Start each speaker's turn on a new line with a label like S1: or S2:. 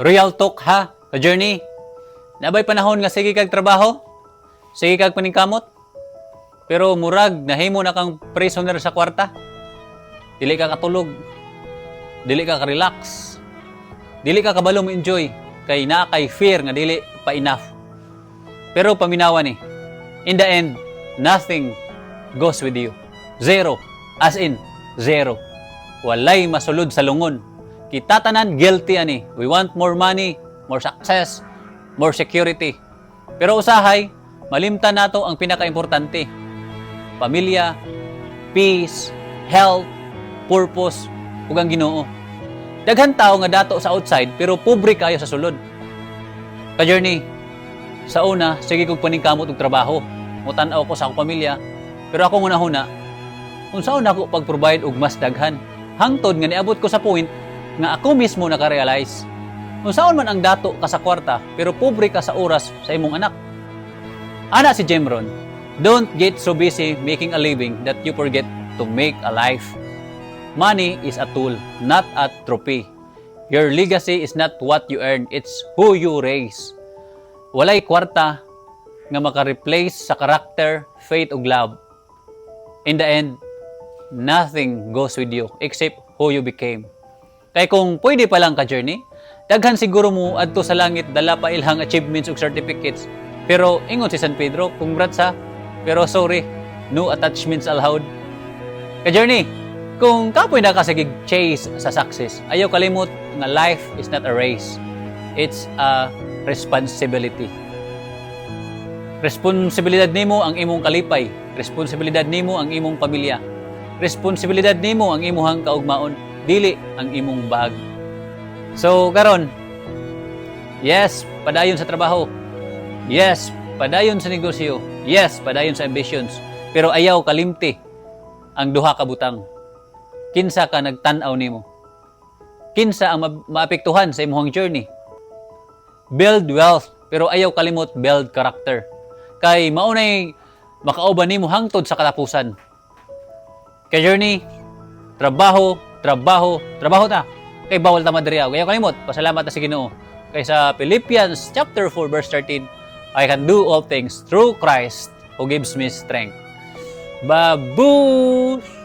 S1: Real talk ha, ka-journey. Naa bay panahon nga sige kag trabaho? Sige kag paningkamot? Pero murag nahimo na kang prisoner sa kwarta. Dili ka katulog. Dili ka ka-relax. Dili ka kabalo mo enjoy kay naa kay fear nga dili pa enough. Pero paminawa ni, in the end, nothing goes with you. Zero. As in, zero. Walay masulod sa lungon. Kita tanan guilty ani. We want more money, more success, more security. Pero usahay, malimtan nato ang pinakaimportante. Pamilya, peace, health, purpose, ug ang Ginoo. Daghan tao nga dato sa outside pero pobre kayo sa sulod. Ka-journey, sa una, sige kog paningkamot og trabaho. Mutan-aw ko sa akong pamilya, pero ako hunahuna, unsaon nako pag-provide og mas daghan? Hangtod nga niabot ko sa point nga ako mismo naka-realize. Unsaon man ang dato ka sa kwarta, pero pobre ka sa oras sa imong anak. Ana si Jim Rohn, "Don't get so busy making a living that you forget to make a life." Money is a tool, not a trophy. Your legacy is not what you earn, it's who you raise. Walay kwarta nga maka-replace sa character, faith ug love. In the end, nothing goes with you except who you became. Kay kung pwede pa lang, ka-journey, daghan siguro mo adto sa langit dala pa ilang achievements ug certificates. Pero ingon si San Pedro, "Congrats ha, pero sorry, no attachments allowed." Ka-journey, kung kapoy na ka sa chase sa success, ayaw kalimot nga life is not a race. It's a responsibility. Responsibilidad nimo ang imong kalipay. Responsibilidad nimo ang imong pamilya. Responsibilidad nimo ang imuhang kaugmaon, dili ang imong bag. So karon, yes, padayon sa trabaho. Yes, padayon sa negosyo. Yes, padayon sa ambitions. Pero ayaw kalimti ang duha ka butang. Kinsa ka nagtan-aw nimo? Kinsa ang maapektuhan sa imong journey? Build wealth, pero ayaw kalimot build character. Kay maunay makauban nimo hangtod sa katapusan. Kay journey, trabaho, trabaho, trabaho ta. Kay bawal ta madriyaw. Ayaw kalimot, pasalamat ta sa Ginoo. Kay sa Philippians chapter 4 verse 13, "I can do all things through Christ who gives me strength." Babush!